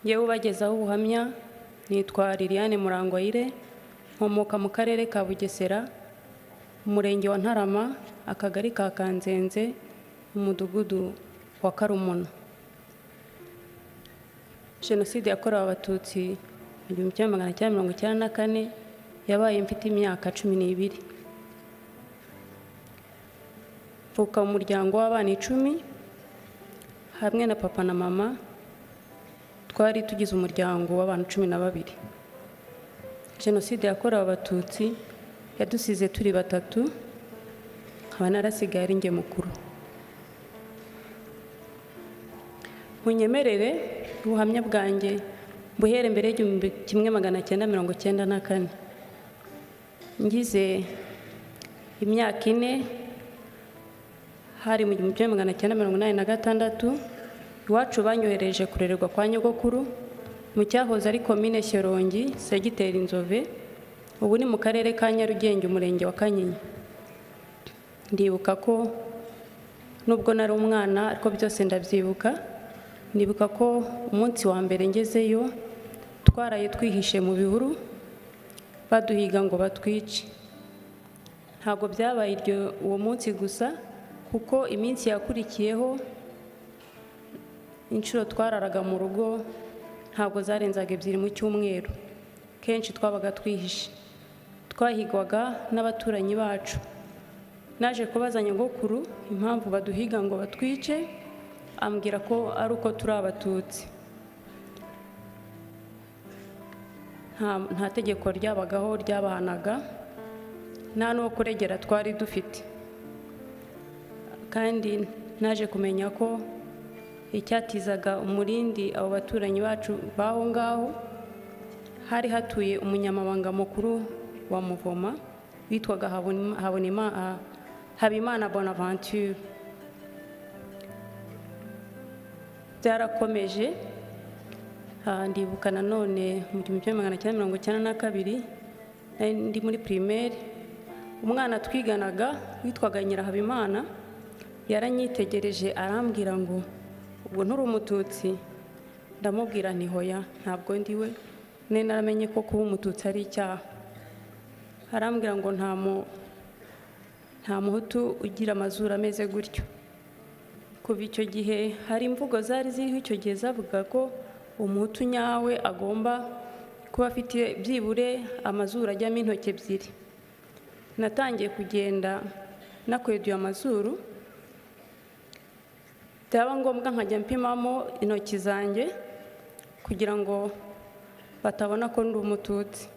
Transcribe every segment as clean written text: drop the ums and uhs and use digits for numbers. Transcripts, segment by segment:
Ngewe ubagezaho ubuhamya nitwa Liliane Murangwayire, nkomoka mu karere ka Bugesera, umurenge wa Ntarama, akagari ka Kanzenze, umudugudu wa Karumuna. Jenoside yakorewe Abatutsi mu 1994 yabaye mfite imyaka 12. Mvuka mu muryango w'abana 10, hamwe na papa na mama twari tugize umuryango w'abantu 12. Jenoside yakorewe Abatutsi yadusize turi batatu, nkaba narasigaye ari njye mukuru. Munyemerere ubuhamya bwanjye mbuhere mbere y'1994. Ngize imyaka 4, hari mu 1986, iwacu banyohereje kurererwa kwa nyogokuru mu cyahoze ari komine Shyorongi, segiteri Nzove, ubu ni mu karere ka Nyarugenge, umurenge wa Kanyinya. Ndibuka ko nubwo nari umwana ariko byose ndabyibuka. Ndibuka ko umunsi wa mbere ngezeyo twaraye twihishe mu bihuru baduhiga ngo batwice. Ntabwo byabaye iryo uwo munsi gusa, kuko iminsi yakurikiyeho inshuro twararaga mu rugo ntabwo zarenzaga 2 mu cyumweru. Kenshi twabaga twihishe, twahigwaga n'abaturanyi bacu. Naje kubaza nyogokuru impamvu baduhiga ngo batwice, ambwira ko ari uko turi Abatutsi. Nta tegeko ryabagaho ryabahanaga, nta n'uwo kuregera twari dufite. Kandi naje kumenya ko icyatizaga umurindi abo baturanyi bacu b'aho ngaho, hari hatuye umunyamabanga mukuru wa Muvoma witwaga Habimana Bonaventure. Byarakomeje. Ndibuka nanone mu 1992 nari ndi muri primaire, umwana twiganaga witwaga Nyirahabimana yaranyitegereje arambwira ngo ubwo nturi Umututsi? Ndamubwira nti hoya, ntabwo ndiwe, nari naramenye ko kuba Umututsi ari icyaha. Arambwira ngo nta Muhutu ugira amazuru ameze gutyo. Kuva icyo gihe hari imvugo zari ziriho icyo gihe zavuga ko Umuhutu nyawe agomba kuba afite byibure amazuru ajyamo intoki 2. Natangiye kugenda nakweduye amazuru, byaba ngombwa nkajya mpimamo intoki zanjye kugira ngo batabona ko ndi Umututsi.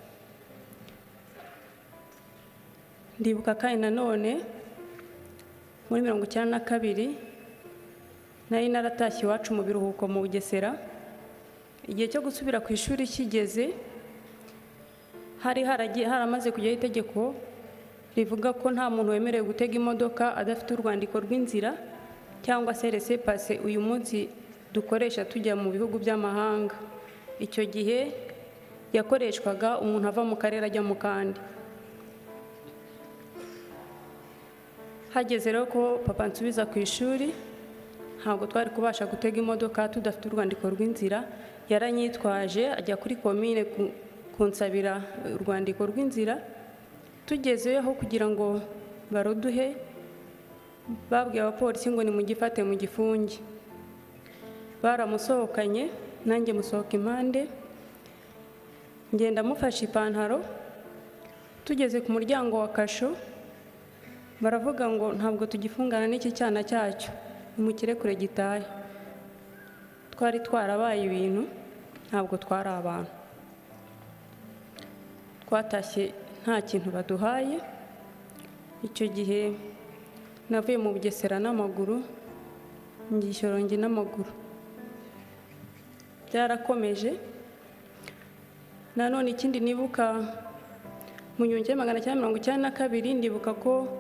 Ndibuka kandi nanone muri 92 nari naratashye iwacu mu biruhuko mu Bugesera. Igihe cyo gusubira ku ishuri kigeze, hari haramaze kujyaho itegeko rivuga ko nta muntu wemerewe gutega imodoka adafite urwandiko rw'inzira cyangwa se laissez-passer uyu munsi dukoresha tujya mu bihugu by'amahanga. Icyo gihe yakoreshwaga umuntu ava mu karere ajya mu kandi. Hageze rero ko papa nsubiza ku ishuri, ntabwo twari kubasha gutega imodoka tudafite urwandiko rw'inzira. Yaranyitwaje ajya kuri komine kunsabira urwandiko rw'inzira. Tugezeyo aho kugira ngo baruduhe, babwiye abapolisi ngo nimugifate mugifunge. Baramusohokanye, nanjye musohoka impande, ngenda mufashe ipantaro. Tugeze ku muryango wa kasho, baravuga ngo ntabwo tugifungana n'iki cyana cyacyo, nimukirekure gitahe. Twari twarabaye ibintu, ntabwo twari abantu. Twatashye nta kintu baduhaye. Icyo gihe navuye mu Bugesera n'amaguru, njya i Shyorongi n'amaguru. Byarakomeje. Nanone ikindi nibuka, mu 1992, ndibuka ko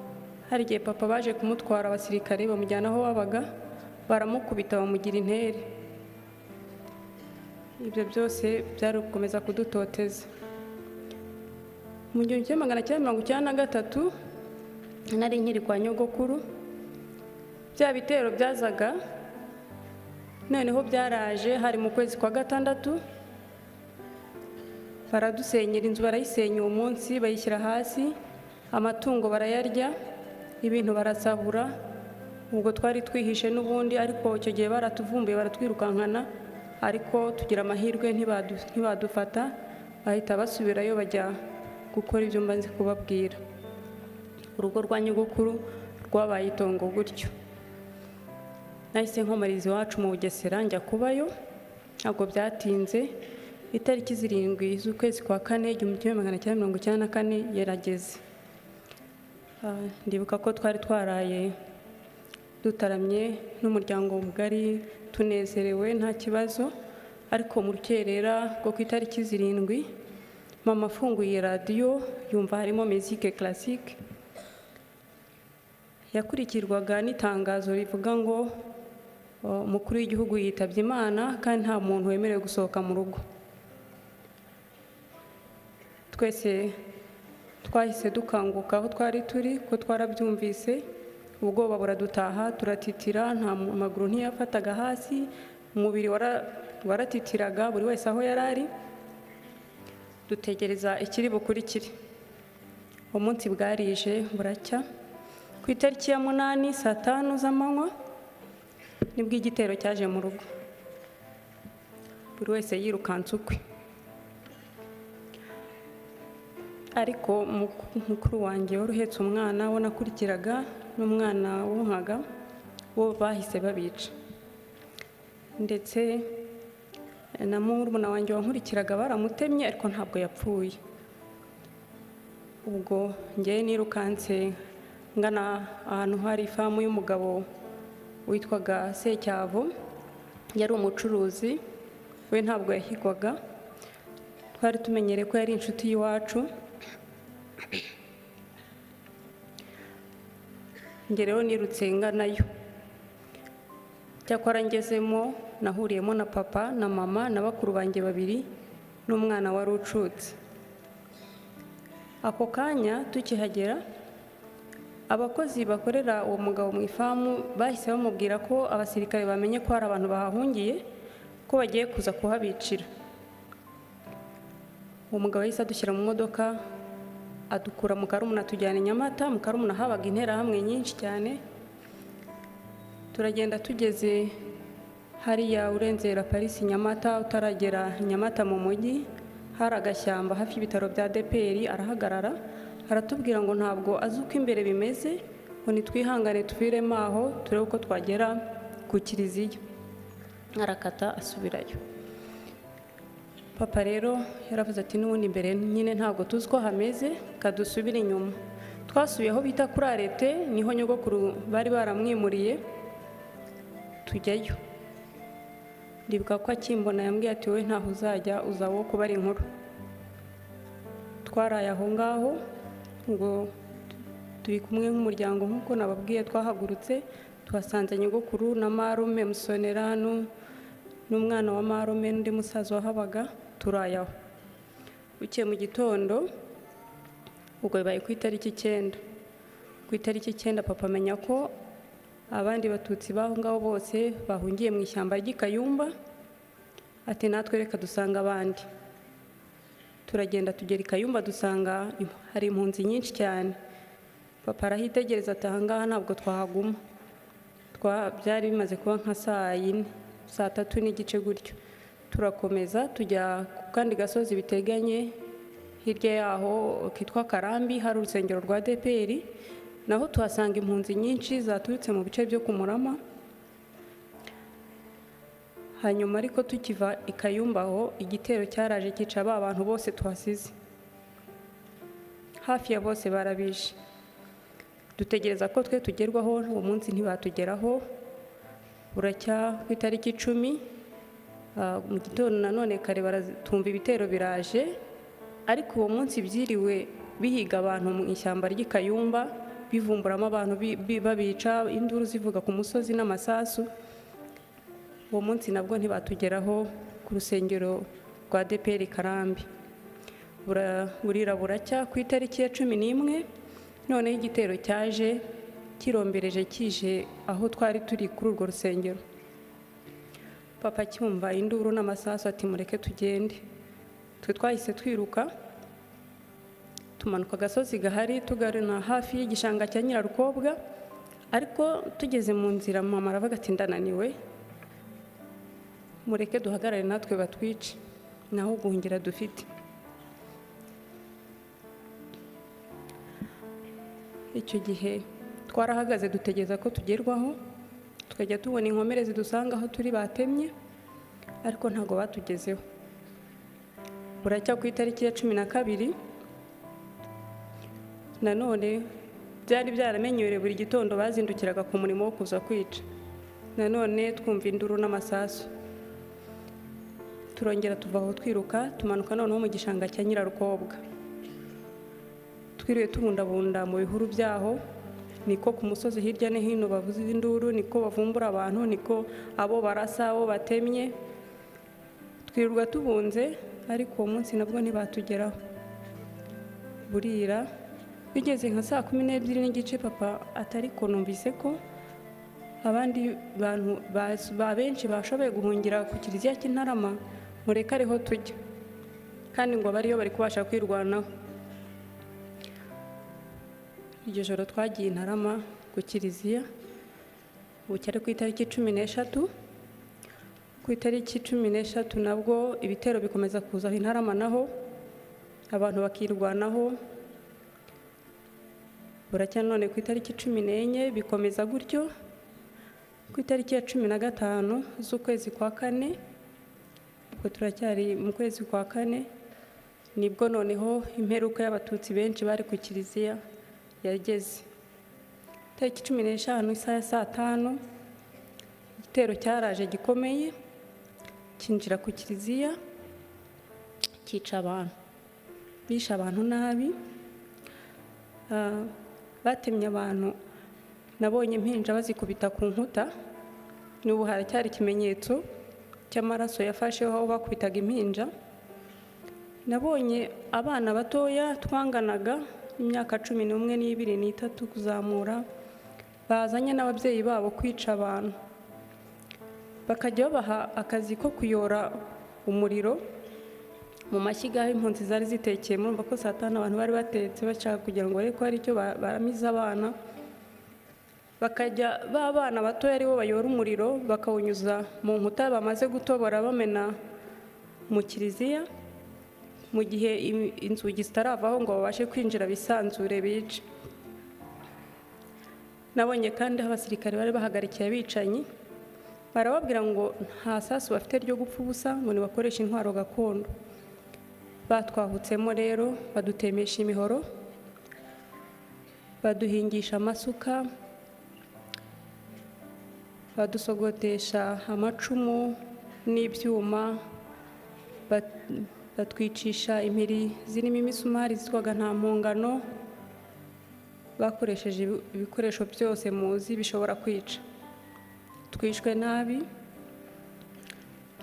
hari igihe papa baje kumutwara abasirikare, bamujyana aho babaga, baramukubita bamugira intere. Ibyo byose byari gukomeza kudutoteza. Mu 1993 nari nkiri kwa nyogokuru, bya bitero byazaga Noneho byaraje, hari mu kwezi kwa gatandatu, baradusenyera inzu, barayisenya uwo munsi, bayishyira hasi, amatungo barayarya, ibintu barasahura. Ubwo twari twihishe n'ubundi, ariko icyo gihe baratuvumbuye, baratwirukankana, ariko tugira amahirwe ntibadufata, bahita basubirayo bajya gukora ibyo mbanze kubabwira. Urugo rwa nyogokuru rwabaye itongo gutyo. Nahise nkomariza iwacu mu Bugesera, njya kubayo. Ntabwo byatinze, itariki 7 z'ukwezi kwa kane 1994 yarageze. Ndibuka ko twari twaraye dutaramye n'umuryango mugari, tunezerewe, nta kibazo, ariko mu rukerera rwo ku itariki 7, mama afunguye radiyo yumva harimo musique classique yakurikirwaga n'itangazo rivuga ngo umukuru w'igihugu yitabye Imana kandi nta muntu wemerewe gusohoka mu rugo. Twese twahise dukanguka aho twari turi, ko twarabyumvise, ubwoba buradutaha, turatitira, nta amaguru ntiyafataga hasi, umubiri waratitiraga, buri wese aho yari ari, dutegereza ikiri bukurikire. Umunsi bwarije buracya, ku itariki ya 8 saa 5 z'amanywa, nibwo igitero cyaje mu rugo, buri wese yirukanse ukwe. Ariko mukuru wanjye wari uhetse umwana we nakurikiraga n'umwana wonkaga, bo bahise babica, ndetse na murumuna wanjye wankurikiraga baramutemye, ariko ntabwo yapfuye. Ubwo ngewe nirukanse ngana ahantu hari ifamu y'umugabo witwaga Secyavu, yari umucuruzi, we ntabwo yahigwaga, twari tumenyereye ko yari inshuti y'iwacu. Njye rero nirutse nganayo. Cyakora ngezemo nahuriyemo na papa na mama na bakuru banjye babiri n'umwana wari ucutse. Ako kanya tukihagera, abakozi bakorera uwo mugabo mu ifamu bahise bamubwira ko abasirikare bamenye ko hari abantu bahahungiye, ko bagiye kuza kuhabicira. Uwo mugabo yahise adushyira mu modoka, adukura mu Karumuna, atujyana i Nyamata. Mu Karumuna habaga interahamwe nyinshi cyane. Turagenda, tugeze hariya urenzera Parisi Nyamata, utaragera Nyamata mu mujyi, hari agashyamba hafi y'ibitaro bya ADEPR, arahagarara, aratubwira ngo ntabwo azi uko imbere bimeze, ngo nitwihangane tuviremo aho turebe uko twagera ku kiliziya. Arakata asubirayo. Papa rero yaravuze ati n'ubundi imbere nyine ntabwo tuzi uko hameze, kadusubire inyuma. Twasubiye aho bita kuri arete, niho nyogokuru bari baramwimuriye, tujyayo. Ndibuka ko akimbona yambwiye ati wowe ntaho uzajya, uzaba uwo kubara inkuru. Twaraye aho ngaho, ngo turi kumwe nk'umuryango nk'uko nababwiye. Twahagurutse tuhasanze nyogokuru na marume Musonera n'umwana wa marume n'undi musaza wahabaga, turaye aho. Bukeye mu gitondo, ubwo bibaye ku itariki 9, ku itariki 9 papa amenya ko abandi Batutsi b'aho ngaho bose bahungiye mu ishyamba ry'i Kayumba, ati natwe reka dusanga abandi. Turagenda tugera i Kayumba, dusanga hari impunzi nyinshi cyane. Papa arahitegereza ati aha ngaha ntabwo twahaguma. Byari bimaze kuba nka saa 4, saa 3 n'igice gutyo. Turakomeza tujya ku kandi gasozi biteganye hirya yaho kitwa Karambi, hari urusengero rwa ADEPR, naho tuhasanga impunzi nyinshi zaturutse mu bice byo ku Murama. Hanyuma ariko tukiva i Kayumba aho, igitero cyaraje cyica ba bantu bose tuhasize, hafi ya bose barabishe. Dutegereza ko twe tugerwaho, uwo munsi ntibatugeraho. Buracya ku itariki 10, mu gitondo nanone kare, tumva ibitero biraje, ariko uwo munsi byiriwe bihiga abantu mu ishyamba ry'i Kayumba, bivumburamo abantu, babica, induru zivuga ku musozi n'amasasu. Uwo munsi nabwo ntibatugeraho ku rusengero rwa ADEPR Karambi. Burira buracya ku itariki ya 11, noneho igitero cyaje kirombereje, kije aho twari turi kuri urwo rusengero. Papa acyumva induru n'amasasu ati: "Mureke tugende." Twe twahise twiruka, tumanuka agasozi gahari, tugana hafi y'igishanga cya Nyirarukobwa. Ariko tugeze mu nzira, mama aravuga ati: "Ndananiwe, mureke duhagarare natwe batwice, naho guhungira dufite." Icyo gihe twarahagaze, dutegereza ko tugerwaho, tukajya tubona inkomere zidusanga aho turi batemye, ariko ntabwo batugezeho. Buracya ku itariki ya 12, nanone byari byaramenyerewe, buri gitondo bazindukiraga ku murimo wo kuza kwica. Nanone twumva induru n'amasasu, turongera tuva aho twiruka, tumanuka noneho mu gishanga cya Nyirarukobwa. Twiriwe tubundabunda mu bihuru byaho, niko ku musozi hirya no hino bavuza induru, niko bavumbura abantu, niko abo barasa, abo batemye. Twirirwa tubunze, ariko uwo munsi nabwo ntibatugeraho. Burira, bigeze nka saa 12:30, papa atari ko numvise ko abandi bantu ba benshi bashoboye guhungira ku kiliziya cy'Intarama, mureke ariho tujya, kandi ngo abariyo bari kubasha kwirwanaho. Iryo joro twagiye i Ntarama ku kiliziya. Bucya ari ku itariki 13. Ku itariki 13 nabwo ibitero bikomeza kuza aho i Ntarama, naho abantu bakirwanaho. Buracya none ku itariki 14 bikomeza gutyo. Ku itariki ya 15 z'ukwezi kwa kane, ubwo turacyari mu kwezi kwa kane, nibwo noneho imperuka y'Abatutsi benshi bari ku kiliziya yageze. Itariki 15, isaha ya saa 5, igitero cyaraje gikomeye, cyinjira ku kiliziya, cyica abantu. Bishe abantu nabi. Batemye abantu. Nabonye impinja bazikubita ku nkuta, n'ubu haracyari ikimenyetso cy'amaraso yafasheho aho bakubitaga impinja. Nabonye abana batoya twanganaga, imyaka 11 n'ibiri n'itatu kuzamura, bazanye n'ababyeyi babo kwica abantu, bakajya babaha akazi ko kuyora umuriro mu mashyiga aho impunzi zari zitekeye. Murumva ko saa 5 abantu bari batetse, bashaka kugira ngo barebe ko hari icyo baramiza abana. Bakajya ba bana batoya aribo bayora umuriro, bakawunyuza mu nkuta bamaze gutobora, bamena mu kiliziya mu gihe inzugi zitaravaho, ngo babashe kwinjira bisanzure bice. Nabonye kandi aho abasirikare bari bahagarikiye abicanyi, barababwira ngo nta sasu bafite ryo gupfa ubusa, ngo nibakoreshe intwaro gakondo. Batwahutsemo rero, badutemesha imihoro, baduhingisha amasuka, badusogotesha amacumu n'ibyuma, batwicisha impiri zirimo imisumari zitwaga nta mpongano. Bakoresheje ibikoresho byose muzi bishobora kwica. Twishwe nabi.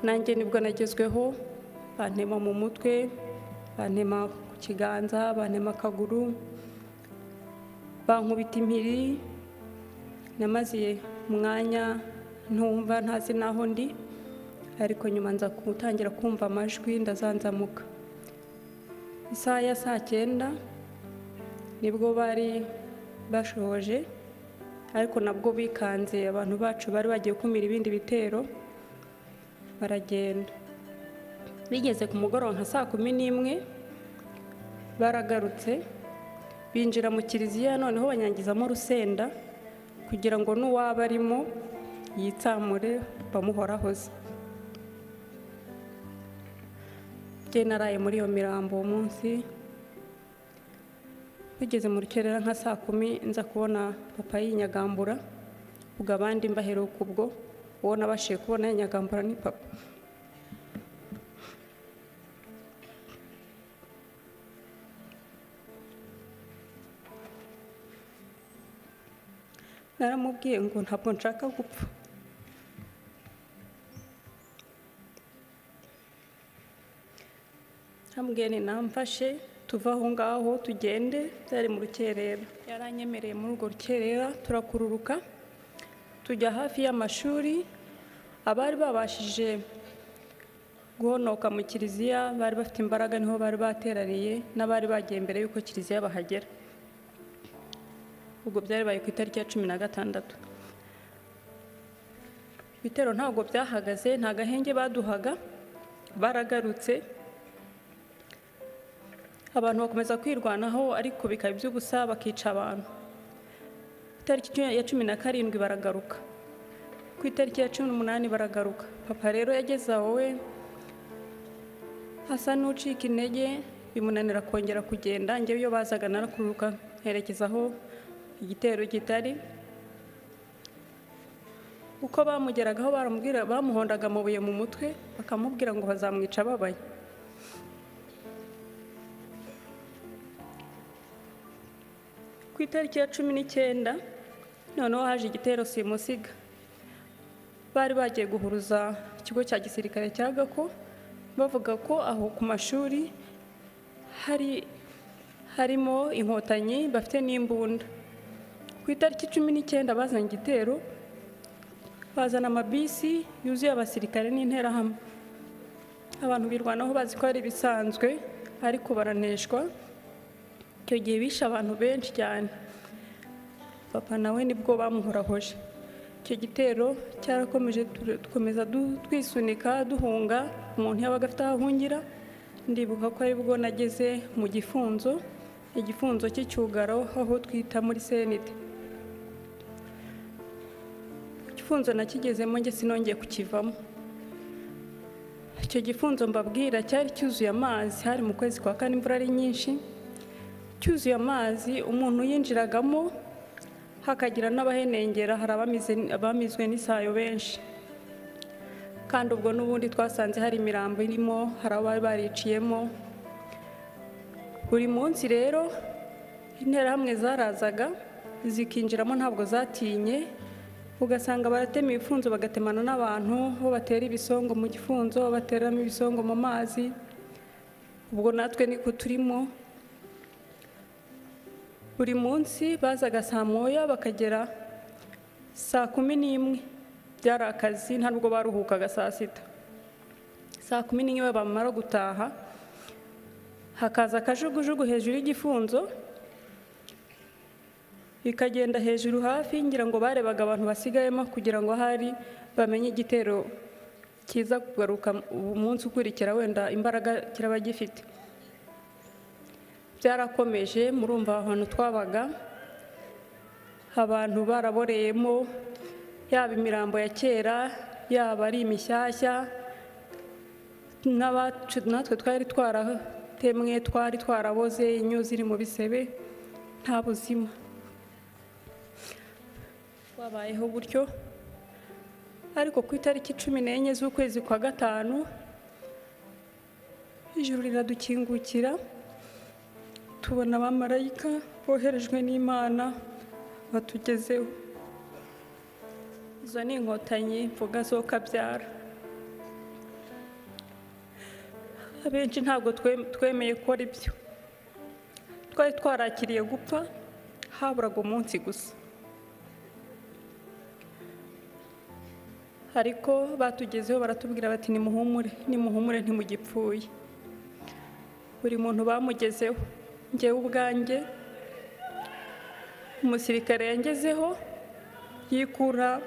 Nanjye nibwo nagezweho, bantema mu mutwe, bantema ku kiganza, bantema akaguru, bankubita impiri. Namaze umwanya ntumva, ntazi n'aho ndi, ariko nyuma nza gutangira kumva amajwi, ndazanzamuka. Isaha ya saa 9 nibwo bari bashoje, ariko nabwo bikanze abantu bacu bari bagiye gukumira ibindi bitero, baragenda. Bigeze ku mugoroba nka saa 11, baragarutse, binjira mu kiliziya, noneho banyangizamo urusenda kugira ngo n'uwaba arimo yitsamure bamuhorahoze. Njye naraye muri iyo mirambo uwo munsi. Bigeze mu rukerera nka saa 10, nza kubona papa yinyagambura. Ubwo abandi mbaheruka ubwo, uwo nabashije kubona yinyagambura ni papa. Naramubwiye ngo ntabwo nshaka gupfa. Namubwiye ni namfashe tuve aho ngaho tugende. Byari mu rukerera. Yaranyemereye. Muri urwo rukerera turakururuka, tujya hafi y'amashuri. Abari babashije guhonoka mu kiliziya bari bafite imbaraga, niho bari bateraniye n'abari bagiye mbere y'uko kiliziya bahagera. Ubwo byari ku itariki ya 16. Ibitero ntabwo byahagaze, nta gahenge baduhaga, baragarutse. Abantu bakomeza kwirwanaho, ariko bikaba iby'ubusa, bakica abantu. Itariki ya 17 baragaruka, ku itariki ya 18 baragaruka. Papa rero yageze aho we asa n'ucika intege, bimunanira kongera kugenda. Njyewe iyo bazaga narakururuka nkerekeza aho igitero kitari. Uko bamugeragaho baramubwira, bamuhondaga amabuye mu mutwe, bakamubwira ngo bazamwica ababaye. Ku itariki ya 19 noneho haje igitero simusiga. Bari bagiye guhuruza ikigo cya gisirikare cya Gako, bavuga ko aho ku mashuri harimo inkotanyi bafite n'imbunda. Ku itariki 19 bazanye igitero, bazana amabisi yuzuye abasirikare n'interahamwe. Abantu birwanaho bazi ko ari ibisanzwe, ariko baraneshwa. Icyo gihe bishe abantu benshi cyane. Papa nawe nibwo bamuhorahoje. Icyo gitero cyarakomeje, dukomeza twisunika duhunga, umuntu yabaga afite aho ahungira. Ndibuka ko aribwo nageze mu gifunzo, igifunzo cy'icyugaro, aho twita muri senite. Igifunzo nakigezemo njye sinongeye kukivamo. Icyo gifunzo mbabwira cyari cyuzuye amazi, hari mu kwezi kwa kane, imvura ari nyinshi, cyuzuye amazi. Umuntu yinjiragamo hakagira n'abahenengera, hari abamizwe n'isayo benshi. Kandi ubwo n'ubundi twasanze hari imirambo irimo, hari abari bariciyemo. Buri munsi rero interahamwe zarazaga zikinjiramo, ntabwo zatinye, ugasanga baratema ibifunzo, bagatemana n'abantu, bo batera ibisongo mu gifunzo, bateramo ibisongo mu mazi. Ubwo natwe niko turimo. Buri munsi bazaga saa 1 bakagera saa 11, byari akazi, ntabwo baruhukaga saa sita. Saa 11 bamara gutaha, hakaza akajugujugu hejuru y'igifunzo, ikagenda hejuru hafi, ngira ngo barebaga abantu basigayemo kugira ngo ahari bamenye igitero kiza kugaruka umunsi ukurikira, wenda imbaraga kiraba gifite. Byarakomeje, murumva ahantu twabaga abantu baraboreyemo, yaba imirambo ya kera, yaba ari imishyashya, natwe twari twaratemwe, twari twaraboze, inyo ziri mu bisebe, nta buzima. Twabayeho gutyo, ariko ku itariki 14 z'ukwezi kwa gatanu ijuru riradukingukira, tubona abamarayika boherejwe n'Imana batugezeho. Izo ni inkotanyi mvuga zo kabyara. Abenshi ntabwo twemeye ko ari byo, twari twarakiriye gupfa, haburaga umunsi gusa. Ariko batugezeho baratubwira bati nimuhumure, nimuhumure ntimugipfuye. Buri muntu bamugezeho, njyewe ubwanjye umusirikare yangezeho yikura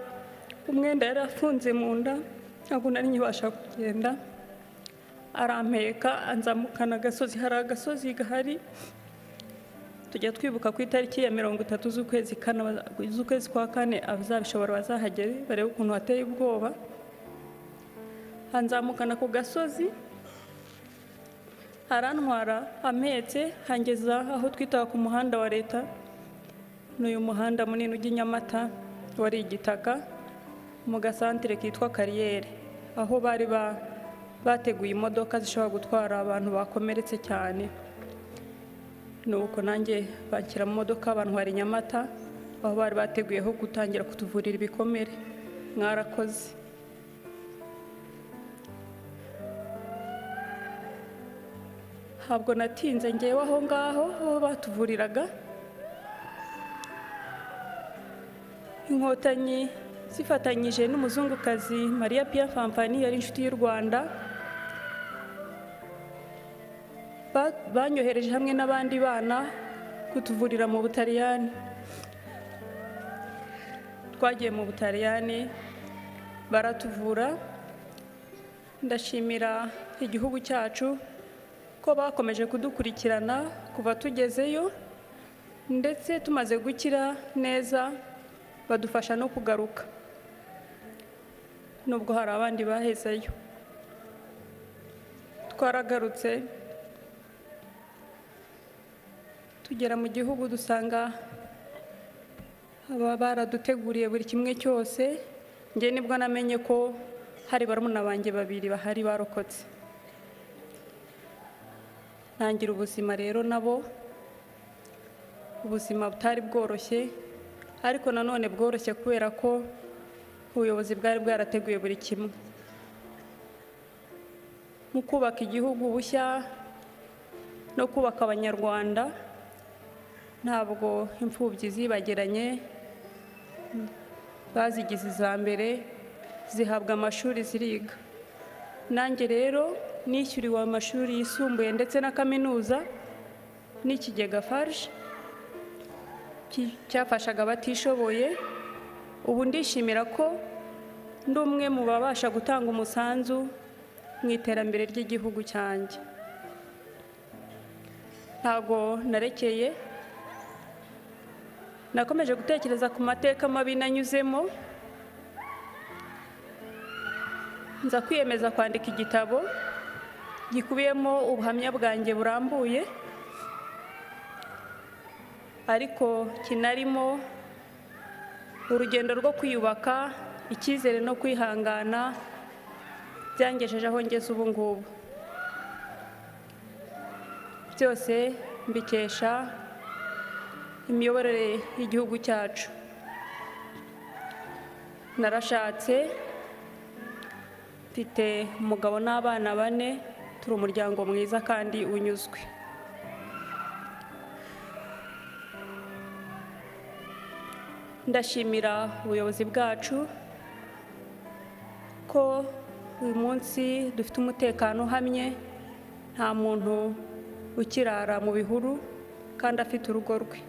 umwenda yari afunze mu nda, ntabwo nari nkibasha kugenda, arampeka anzamukana agasozi. Hari agasozi gahari tujya twibuka ku itariki ya 30 z'ukwezi kwa kane, abazabishobora bazahagere barebe ukuntu hateye ubwoba. Anzamukana ku gasozi, arantwara ampetse, hangeza aho twitaga ku muhanda wa leta. N'uyu muhanda munini ujya i Nyamata wari igitaka, mu gasantire kitwa Kariyeri, aho bari bateguye imodoka zishobora gutwara abantu bakomeretse cyane. Nuko nanjye banshyira mu modoka bantwara i Nyamata, aho bari bateguyeho gutangira kutuvurira ibikomere. Mwarakoze. Ntabwo natinze ngewe aho ngaho aho batuvuriraga. Inkotanyi Zifatanyije n'umuzungukazi Maria Pia Fanfani, yari inshuti y'u Rwanda, banyohereje hamwe n'abandi bana kutuvurira mu Butaliyani. Twagiye mu Butaliyani, baratuvura. Ndashimira igihugu cyacu ko bakomeje kudukurikirana kuva tugezeyo, ndetse tumaze gukira neza badufasha no kugaruka, nubwo hari abandi bahezeyo. Twaragarutse, tugera mu gihugu, dusanga aba baraduteguriye buri kimwe cyose. Njye nibwo namenye ko hari barumuna banjye babiri bahari barokotse. Ntangira ubuzima rero nabo, ubuzima butari bworoshye, ariko nanone bworoshye kubera ko ubuyobozi bwari bwarateguye buri kimwe mu kubaka igihugu bushya no kubaka Abanyarwanda. Ntabwo imfubyi zibagiranye, bazigize iza mbere, zihabwa amashuri, ziriga. Nanjye rero nishyuriwe amashuri yisumbuye ndetse na kaminuza n'ikigega FARG cyafashaga abatishoboye. Ubu ndishimira ko ndi umwe mu babasha gutanga umusanzu mu iterambere ry'igihugu cyanjye. Ntago narekeye, nakomeje gutekereza ku mateka mabi nanyuzemo, nza kwiyemeza kwandika igitabo gikubiyemo ubuhamya bwanjye burambuye, ariko kinarimo urugendo rwo kwiyubaka, icyizere no kwihangana byangejeje aho ngeze ubu ngubu. Byose mbikesha imiyoborere y'igihugu cyacu. Narashatse, mfite umugabo n'abana bane, turi umuryango mwiza kandi unyuzwe. Ndashimira ubuyobozi bwacu ko uyu munsi dufite umutekano uhamye, nta muntu ukirara mu bihuru kandi afite urugo rwe.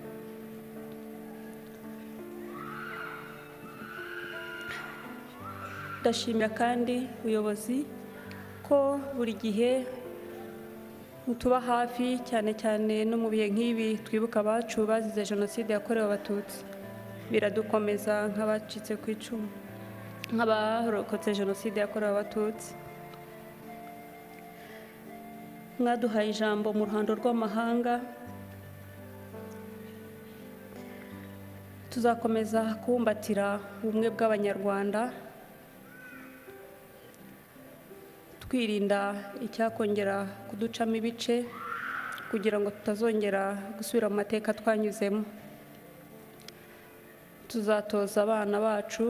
Ndashimira kandi ubuyobozi ko buri gihe mutuba hafi, cyane cyane no mu bihe nk'ibi twibuka abacu bazize Jenoside yakorewe Abatutsi. Biradukomeza nk'abacitse ku icumu, nk'abarokotse Jenoside yakorewe Abatutsi. Mwaduhaye ijambo mu ruhando rw'amahanga, tuzakomeza kubumbatira ubumwe bw'Abanyarwanda, twirinda icyakongera kuducamo ibice kugira ngo tutazongera gusubira mu mateka twanyuzemo. Tuzatoza abana bacu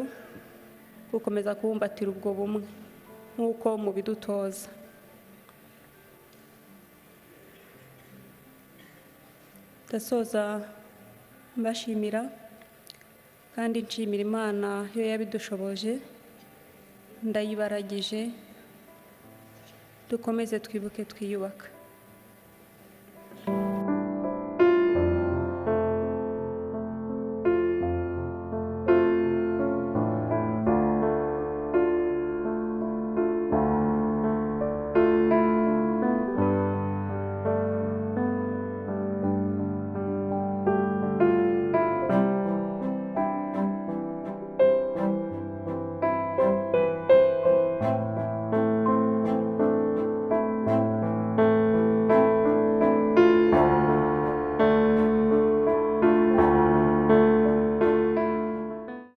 gukomeza kubumbatira ubwo bumwe nk'uko mubidutoza. Ndasoza mbashimira kandi nshimira Imana yo yabidushoboje, ndayibaragije. Dukomeze twibuke twiyubaka.